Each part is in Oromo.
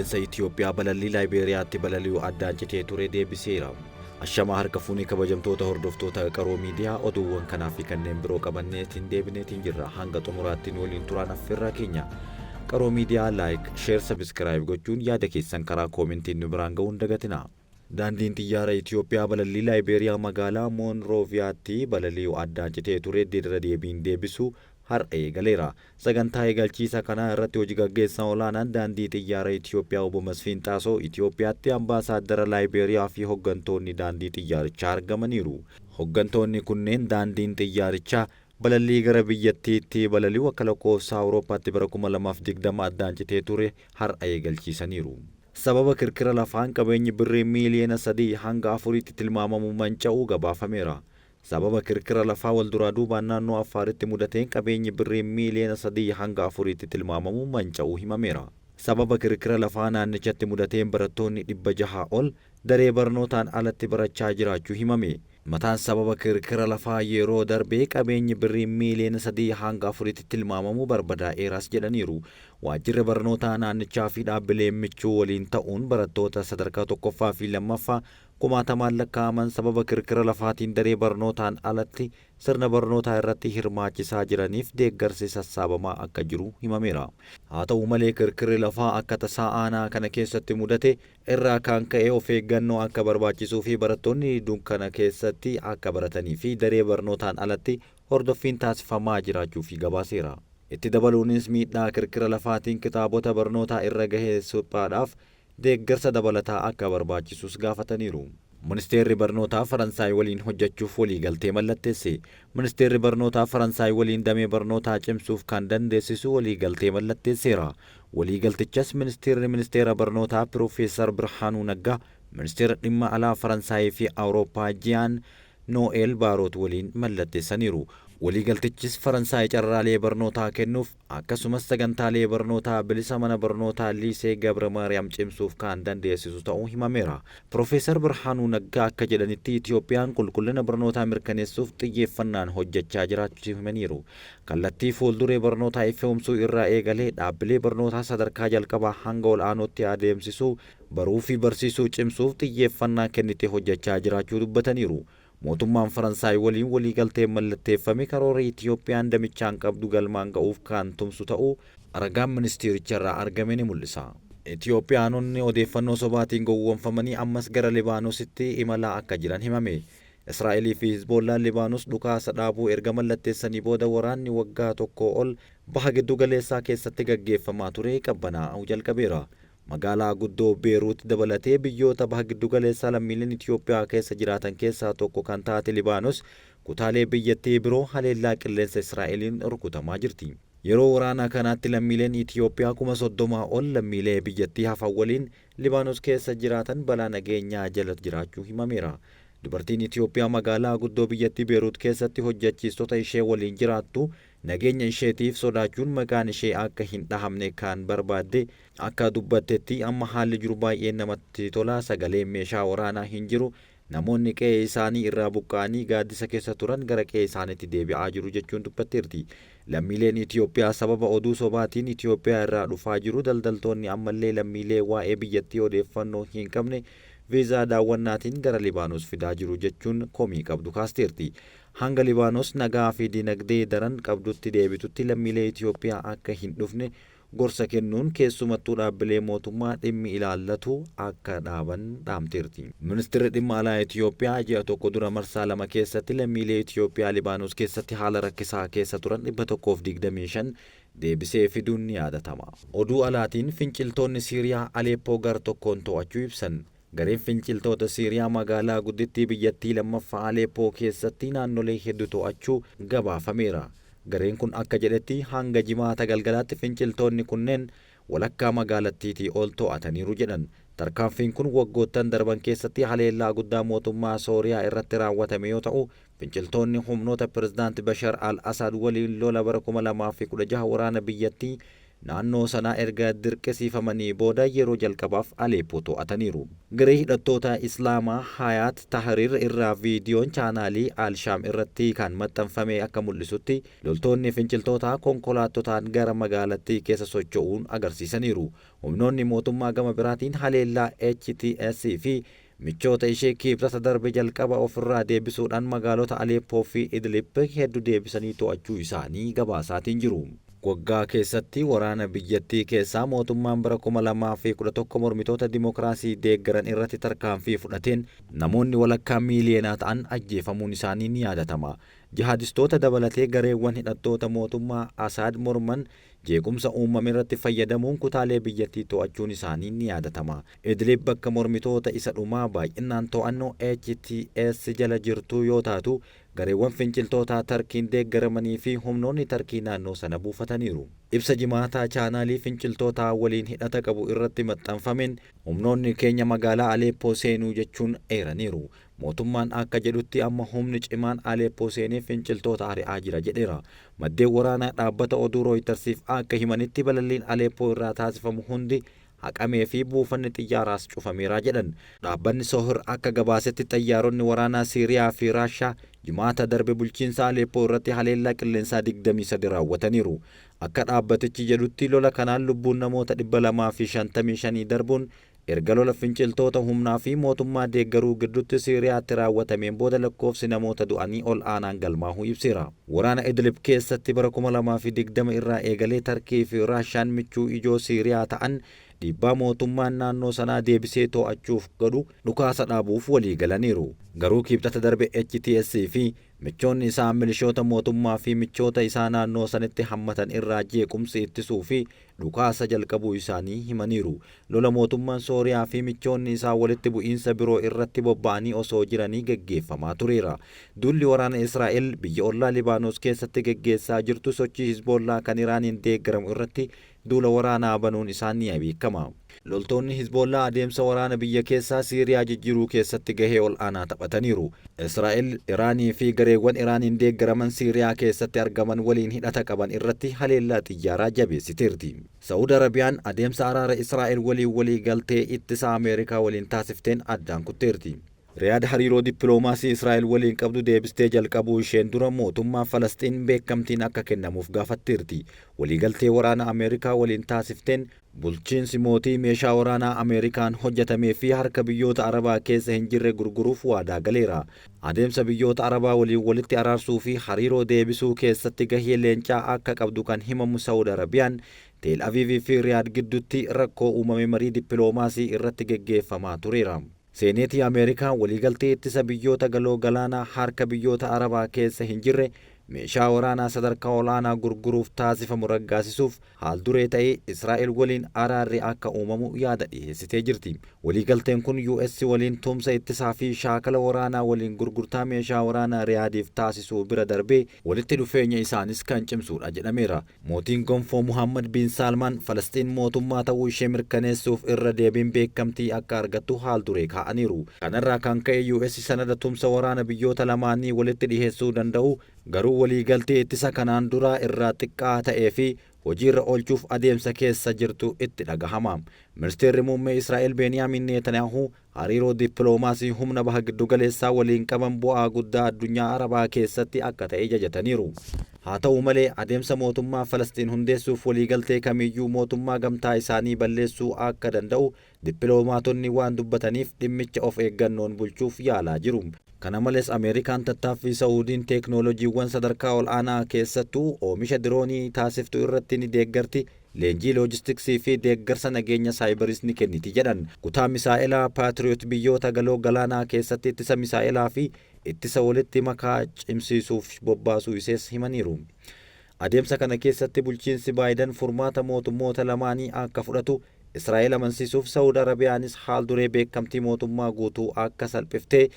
Qilleensa Itiyoophiyaa balallii Laayibeeriyaatti balali'uu addaan citee ture deebiseera. Ashamaa harka fuunee kabajamtoota hordoftoota Qaroo Miidiyaa, oduuwwan kanaa fi kanneen biroo qabanneetiin deebineetiin jirra. Hanga xumuraatti nu waliin turaan affeerraa keenya. Qaroo Miidiyaa like, share, subscribe gochuun yaada keessan karaa koomentiin nu biraan ga'uun dagatina. Daandiin Xiyyaara Itiyoophiyaa balallii Laayibeeriyaa magaalaa Moonrooviyaatti balali'uu addaan citee ture irra deebiin deebisuu har'a eegaleera. Sagantaa eegalchiisa kanaa irratti hojii gaggeessaa olaanaan Daandii Xiyyaara Itiyoophiyaa Obbo Masfiin Xaasoo, Itiyoophiyaatti Ambaasaadara Laayibeeriyaa fi hoggantoonni daandii xiyyaarichaa argamaniiru. Hoggantoonni kunneen daandiin xiyyaarichaa balallii gara biyyattiitti balali'u akka lakkoofsa Awurooppaatti bara 2020 addaan citee ture har'a eegalchiisaniiru. Sababa kirkira lafaan qabeenyi birrii miiliyoona 3 hanga 4tti tilmaamamu manca'uu gabaafameera. Sababa kirkira lafaa walduraa duubaan naannoo Affaaritti mudateen qabeenyi birrii miiliyoona 3 hanga 4tti tilmaamamu manca'uu himameera. Sababa kirkira lafaa naannichatti mudateen barattoonni 600 ol daree barnootaan alatti barachaa jiraachuu himame. Mataan sababa kirkira lafaa yeroo darbee qabeenyi birrii miiliyoona 3 hanga 4tti tilmaamamu barbadaa'eeras jedhaniiru. Waajjirri barnootaa naannichaa fi dhaabbileen michuu waliin ta'uun barattoota sadarkaa tokkoffaa fi lammaffaa kumaatamaan lakkaa'aman sababa kirkira lafaatiin daree barnootaan alatti sirna barnootaa irratti hirmaachisaa jiraniif deeggarsi sassaabamaa akka jiru himameera. Haa ta'u malee, kirkirri lafaa akka tasaa aanaa kana keessatti mudate irraa kan ka'e of eeggannoo akka barbaachisuu fi barattoonni dukkana keessatti akka baratanii fi daree barnootaan alatti hordoffiin taasifamaa jiraachuu fi gabaaseera. Itti dabaluunis miidhaa kirkira lafaatiin kitaabota barnootaa irra gahee suphaadhaaf deeggarsa dabalataa akka barbaachisus gaafataniiru. Ministeerri Barnootaa Faransaay waliin hojjechuuf waliigaltee mallatteesse. Ministeerri Barnootaa Faransaay waliin damee barnootaa cimsuuf kan dandeessisu waliigaltee mallatteesseera. Waliigaltichas Ministeerri Ministeera Barnootaa Piroofeesar Birhaanuu Naggaa Ministeera Dhimma Alaa Faransaayii fi Awurooppaa Jiyaan Noo'eel Baaroot waliin mallatteessaniiru. Waliigaltichis Faransaay carraalee barnootaa kennuuf akkasumas sagantaalee barnootaa bilisa mana barnootaa Liisee Gabra Maariyaam cimsuuf kan dandeessisu ta'uu himameera. Piroofeesar Birhaanuu Naggaa akka jedhanitti, Itiyoophiyaan qulqullina barnootaa mirkaneessuuf xiyyeeffannaan hojjechaa jiraachuu himaniiru. Kallattii fuulduree barnootaa ifoomsuu irraa eegalee dhaabbilee barnootaa sadarkaa jalqabaa hanga ol'aanootti adeemsisuu, baruu fi barsiisuu cimsuuf xiyyeeffannaa kennitee hojjechaa jiraachuu dubbataniiru. Mootummaan Faransaay waliin waliigalteen mallatteeffame karoora Itiyoophiyaan damichaan qabdu galmaan ga'uuf kan tumsu ta'uu ragaan ministeericha irraa argame ni mul'isa. Itiyoophiyaanonni odeeffannoo sobaatiin gowwoomfamanii ammas gara Libaanositti imalaa akka jiran himame. Israa'elii fi Hizboollaan Libaanos dhukaasa dhaabuu erga mallatteessanii booda waraanni waggaa tokkoo ol Baha Giddu Galeessaa keessatti gaggeeffamaa ture qabbanaa'uu jalqabeera. Magaalaa guddoo Beeruut dabalatee biyyoota Baha Giddu Galeessaa lammiileen Itiyoophiyaa keessa jiraatan keessaa tokko kan taate Libaanos kutaalee biyyattii biroo haleellaa qilleensa Israa'eliin rukutamaa jirti. Yeroo waraanaa kanaatti lammiileen Itiyoophiyaa 30,000 ol lammiilee biyyattii hafan waliin Libaanos keessa jiraatan balaa nageenyaa jala jiraachuu himameera. Dubartiin Itiyoophiyaa magaalaa guddoo biyyattii Beeruut keessatti hojjechiistota ishee waliin jiraattu nageenya isheetiif sodaachuun maqaan ishee akka hin dhahamne kan barbaadde akka dubbattetti, amma haalli jiru baay'ee namatti tola, sagaleen meeshaa waraanaa hin jiru, namoonni qe'ee isaanii irraa buqqa'anii gaaddisa keessa turan gara qe'ee isaaniitti deebi'aa jiru jechuun dubbatteerti. Lammiileen Itiyoophiyaa sababa oduu sobaatiin Itiyoophiyaa irraa dhufaa jiru. Daldaltoonni ammallee lammiilee waa'ee biyyattii odeeffannoo hin qabne viizaa daawwannaatiin gara Libaanos fidaa jiru jechuun komii qabdu kaasteerti. Hanga Libaanos nagaa fi dinagdee daran qabdutti deebitutti lammiilee Itiyoophiyaa akka hin dhufne gorsa kennuun keessumattuu dhaabbilee mootummaa dhimmi ilaallatu akka dhaaban dhaamteerti. Ministeerri Dhimma Alaa Itiyoophiyaa ji'a tokko dura marsaa lama keessatti lammiilee Itiyoophiyaa Libaanos keessatti haala rakkisaa keessa turan 125 deebisee fiduun ni yaadatama. Oduu alaatiin, finciltoonni Siiriyaa Aleeppoo gar tokkoon to'achuu ibsan. Gareen finciltoota Siiriyaa magaalaa guddittii biyyattii lammaffaa Aleeppoo keessatti naannolee hedduu to'achuu gabaafameera. Gareen kun akka jedhetti, hanga Jimaata galgalaatti finciltoonni kunneen walakkaa magaalattiitii ol to'ataniiru jedhan. Tarkaanfiin kun waggoottan darban keessatti haleellaa guddaa mootummaa Sooriyaa irratti raawwatame yoo ta'u, finciltoonni humnoota Pirezidaanti Bashar al-Asaad waliin lola bara 2016 waraana biyyattii naannoo sanaa erga dirqisiifamanii booda yeroo jalqabaaf Aleeppoo to'ataniiru. Garee hidhattoota Islaamaa Hayaat Tahriir irraa viidiyoon chaanaalii Alshaam irratti kan maxxanfame akka mul'isutti, loltoonni finciltootaa konkolaattotaan gara magaalattii keessa socho'uun agarsiisaniiru. Humnoonni mootummaa gama biraatiin haleellaa HTS fi michoota ishee Kibxata darbe jalqaba ofirraa deebisuudhaan magaalota Aleeppoo fi Idlib hedduu deebisanii to'achuu isaanii gabaasaatiin jiru. Waggaa keessatti waraana biyyattii keessaa mootummaan bara 2011 mormitoota dimokiraasii deeggaran irratti tarkaanfii fudhateen namoonni walakkaa miiliyoonaa ta'an ajjeefamuun isaanii ni yaadatama. Jihaadistoota dabalatee gareewwan hidhattoota mootummaa Asaad morman jeequmsa uumame irratti fayyadamuun kutaalee biyyattii to'achuun isaanii ni yaadatama. Idlib bakka mormitoota isa dhumaa baay'inaan to'annoo HTS jala jirtu yoo taatu, gareewwan finciltootaa Tarkiin deeggaramanii fi humnoonni Tarkii naannoo sana buufataniiru. Ibsa Jimaataa chaanaalii finciltootaa waliin hidhata qabu irratti maxxanfameen, humnoonni keenya magaalaa Aleeppoo seenuu jechuun eeraniiru. Mootummaan akka jedhutti amma humni cimaan Aleeppoo seenee finciltoota ari'aa jira jedheera. Maddeen waraanaa dhaabbata oduu Rooytarsiif akka himanitti, balalliin Aleeppoo irraa taasifamu hundi haqamee fi buufanni xiyyaaraas cufameera jedhan. Dhaabbanni Sohir akka gabaasetti, xayyaaronni waraanaa Siiriyaa fi Raashaa Jimaata darbe bulchiinsa Aleeppoo irratti haleellaa qilleensaa 23 raawwataniiru. Akka dhaabbatichi jedhutti, lola kanaan lubbuun namoota 255 darbuun erga lola finciltoota humnaa fi mootummaa deeggaruu gidduutti Siiriyaatti raawwatameen booda lakkoofsi namoota du'anii ol aanaan galmaahuu ibseera. Waraana Idlib keessatti bara 2020 irraa eegalee Tarkii fi Raashaan michuu ijoo Siiriyaa ta'an dhiibbaa mootummaan naannoo sanaa deebisee to'achuuf godhu dhukaasa dhaabuuf walii galaniiru. Garuu Kibxata darbe HTS fi michoonni isaa milishoota mootummaa fi michoota isaa naannoo sanitti hammatan irraa jeequmsi ittisuu fi dhukaasa jalqabuu isaanii himaniiru. Lola mootummaan Sooriyaa fi michoonni isaa walitti bu'iinsa biroo irratti bobba'anii osoo jiranii geggeeffamaa tureera. Duulli waraana Israa'el biyya ollaa Libaanos keessatti geggeessaa jirtu sochii Hizboollaa kan Iraaniin deeggaramu irratti duula waraanaa banuun isaa ni beekama. Loltoonni Hizboollaa adeemsa waraana biyya keessaa Siiriyaa jijjiiruu keessatti gahee ol aanaa taphataniiru. Israa'el Iraanii fi gareewwan Iraaniin deeggaraman Siiriyaa keessatti argaman waliin hidhata qaban irratti haleellaa xiyyaaraa jabeessiteerti. Sa'ud Arabiyaan adeemsa araara Israa'el waliin walii galtee ittisa Ameerikaa waliin taasifteen addaan kutteerti. Riyaad hariiroo dippiloomaasii Israa'el waliin qabdu deebistee jalqabuu isheen dura mootummaa Falasxiin beekamtiin akka kennamuuf gaafatteerti. Waliigaltee waraana Ameerikaa waliin taasifteen bulchiinsi mootii meeshaa waraanaa Ameerikaan hojjetamee fi harka biyyoota Arabaa keessa hin jirre gurguruuf waadaa galeera. Adeemsa biyyoota Arabaa waliin walitti araarsuu fi hariiroo deebisuu keessatti gahee leencaa akka qabdu kan himamu Sa'ud Arabiyaan Teel Aviivii fi Riyaad gidduutti rakkoo uumame marii dippiloomaasii irratti geggeeffamaa tureera. Seeneetii Ameerikaa waliigaltee ittisa biyyoota galoo galaanaa harka biyyoota Arabaa keessa hin jirre meeshaa waraanaa sadarkaa olaanaa gurguruuf taasifamu raggaasisuuf haal duree ta'ee Israa'el waliin araarri akka uumamu yaada dhiheessitee jirti. Waliigalteen kun US waliin tumsa ittisaa fi shaakala waraanaa waliin gurgurtaa meeshaa waraanaa Riyaadiif taasisuu bira darbee walitti dhufeenya isaanis kan cimsuudha jedhameera. Mootiin gonfoo Muhammad bin Salmaan Falasxiin mootummaa ta'uu ishee mirkaneessuuf irra deebiin beekamtii akka argattu haal duree kaa'aniiru. Kanarraa kan ka'e US sanada tumsa waraana biyyoota lamaanii walitti dhiheessuu danda'u, garuu waliigaltee ittisa kanaan duraa irraa xiqqaa ta'ee fi hojiirra oolchuuf adeemsa keessa jirtu itti dhagahama. Ministeerri muummee Israa'el Beeniyaamin Netanyaahuu hariiroo dippiloomaasii humna baha giddugaleessaa waliin qaban bu'aa guddaa addunyaa Arabaa keessatti akka ta'e jajataniiru. Haa ta'u malee, adeemsa mootummaa Falasxiin hundeessuuf waliigaltee kamiyyuu mootummaa gamtaa isaanii balleessuu akka danda'u dippiloomaatonni waan dubbataniif dhimmicha of eeggannoon bulchuuf yaalaa jiru. Kana malees, Ameerikaan tattaaffii Sa'uudiin teeknooloojiiwwan sadarkaa ol aanaa, keessattuu oomisha diroonii taasiftu irratti ni deeggarti, leenjii loojistiksii fi deeggarsa nageenya saayibaris ni kenniti jedhan. Kutaa misaa'elaa Paatriyoot biyyoota galoo galaanaa keessatti ittisa misaa'elaa fi ittisa walitti makaa cimsiisuuf bobbaasuu isees himaniiru. Adeemsa kana keessatti bulchiinsi Baayidan furmaata mootummoota lamaanii akka fudhatu Israa'el amansiisuuf Saawud Arabiyaanis haal duree beekamtii mootummaa guutuu akka salphiftee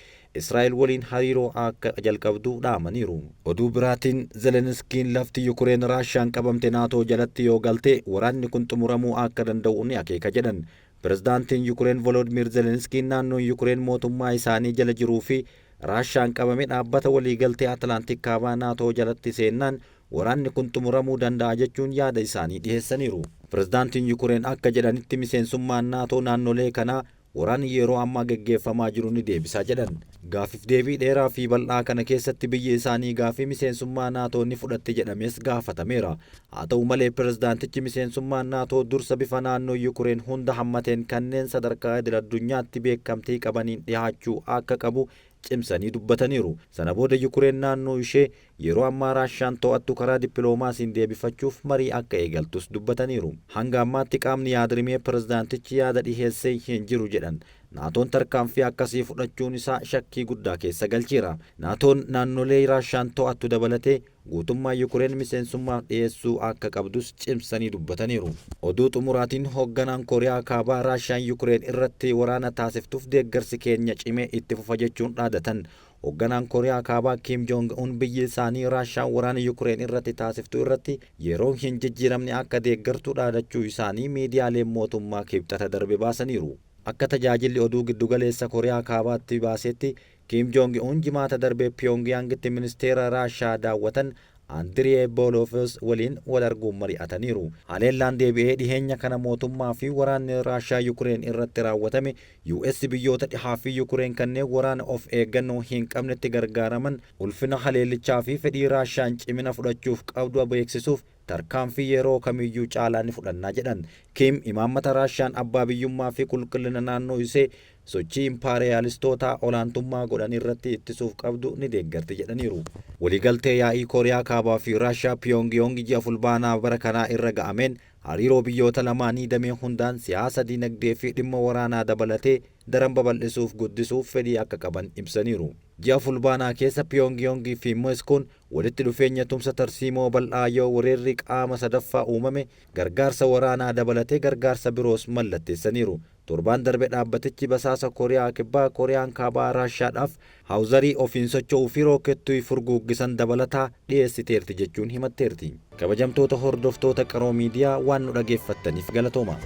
Israa'el waliin hariiroo akka jalqabdu dhaamaniiru. Oduu biraatiin, Zelenskiin lafti Yukureen Raashaan qabamte Naatoo jalatti yoo galte waraanni kun xumuramuu akka danda'u ni akeeka jedhan. Pirezidaantiin Yukureen Volodimir Zelenskiin naannoon Yukureen mootummaa isaanii jala jiruu fi Raashaan qabame dhaabbata waliigaltee Atlaantik Kaabaa Naatoo jalatti seennaan waraanni kun xumuramuu danda'a jechuun yaada isaanii dhiheessaniiru. Pirezidaantiin Yukureen akka jedhanitti miseensummaan Naatoo naannolee kanaa waraanni yeroo ammaa geggeeffamaa jiru ni deebisaa jedhan. Gaafiif deebii dheeraa fi bal'aa kana keessatti biyyi isaanii gaafii miseensummaa Naatoo ni fudhatti jedhamees gaafatameera. Haa ta'u malee pirezidaantichi miseensummaan Naatoo dursa bifa naannoo Yukureen hunda hammateen kanneen sadarkaa idil addunyaatti beekamtii qabaniin dhihaachuu akka qabu cimsanii dubbataniiru. Sana booda Yukureen naannoo ishee yeroo ammaa Raashaan to'attu karaa dippiloomaasiin deebifachuuf marii akka eegaltus dubbataniiru. Hanga ammaatti qaamni yaadrimee pirezidaantichi yaada dhiheessee hin jiru jedhan. Naatoon tarkaanfii akkasii fudhachuun isaa shakkii guddaa keessa galcheera. Naatoon naannolee Raashaan to'attu dabalatee guutummaa Yukureen miseensummaaf dhiyeessuu akka qabdus cimsanii dubbataniiru. Oduu xumuraatiin hoogganaan Kooriyaa Kaabaa Raashaan Yukureen irratti waraana taasiftuuf deeggarsi keenya cimee itti fufa jechuun dhaadatan. Hoogganaan Kooriyaa Kaabaa Kim Jong Un biyyi isaanii Raashaan waraana Yukureen irratti taasiftu irratti yeroo hin jijjiiramne akka deeggartu dhaadachuu isaanii miidiyaaleen mootummaa Kibxata darbe baasaniiru. Akka tajaajilli oduu giddugaleessa Kooriyaa Kaabaatti baasetti Kim Jong Un jimaata darbe Pyongyangitti ministeera Raashaa daawwatan Andiree Boolofs waliin wal arguun mari'ataniiru. Haleellaan deebi'ee dhiheenya kana mootummaa fi waraanni Raashaa Yukureen irratti raawwatame US biyyoota dhihaa fi Yukureen kanneen waraana of eeggannoo hin qabnetti gargaaraman ulfina haleellichaa fi fedhii Raashaan cimina fudhachuuf qabdu beeksisuuf tarkaanfii yeroo kamiyyuu caalaa ni fudhannaa jedhan. Kim imaammata Raashaan abbaa biyyummaa fi qulqullina naannoo ishee sochii impaariyaalistoota olaantummaa godhan irratti ittisuuf qabdu ni deeggarti jedhaniiru. Waliigaltee yaa'ii Kooriyaa Kaabaa fi Raashaa Pyongyong ji'a Fulbaanaa bara kanaa irra ga'ameen hariiroo biyyoota lamaanii damee hundaan siyaasa, dinagdee fi dhimma waraanaa dabalatee daran babal'isuuf guddisuuf fedhii akka qaban ibsaniiru. Ji'a Fulbaanaa keessa Pyongyong fi Moskoon walitti dhufeenya tumsa tarsiimoo bal'aa yoo weerarri qaama sadaffaa uumame gargaarsa waraanaa dabalatee gargaarsa biroos mallatteessaniiru. Torbaan darbe dhaabbatichi basaasa Kooriyaa Kibbaa Kooriyaan Kaabaa Raashaadhaaf haawuzarii ofiin socho'uu fi rookettuu furguuggisan dabalataa dhiyeessiteerti jechuun himatteerti. Kabajamtoota hordoftoota Qaroo Miidiyaa waan nu dhageeffattaniif galatooma.